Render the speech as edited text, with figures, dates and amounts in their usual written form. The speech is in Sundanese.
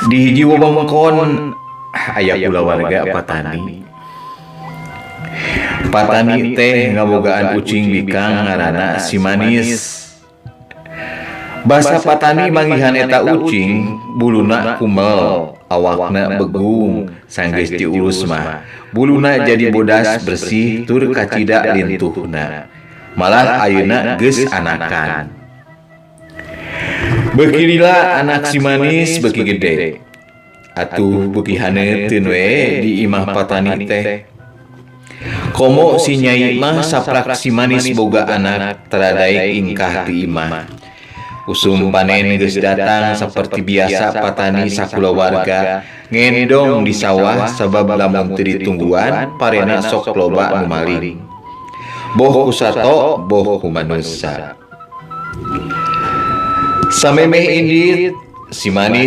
Di hiji wewengkon aya kulawarga patani. Patani teh ngabogaan ucing bikang ngaranna Si Manis. Basa patani manggihan eta ucing, buluna kumel, awakna begung, sanggeus diurus mah buluna jadi bodas, bersih, tur kacida lintuhna. Malah ayeuna geus anakan. Beuki lila anak Si Manis beuki gede. Atuh beuki haneuteun we di imah patani teh. Komo si Nyai mah saprak Si Manis boga anak tara daek ingkah ti imah. Usum panen geus datang, saperti biasa patani sakulawarga ngendong di sawah, sabab lamun teu ditungguan parena sok loba nu maling. Boh ku sato, boh ku manusa. Samemeh indit, Si Manis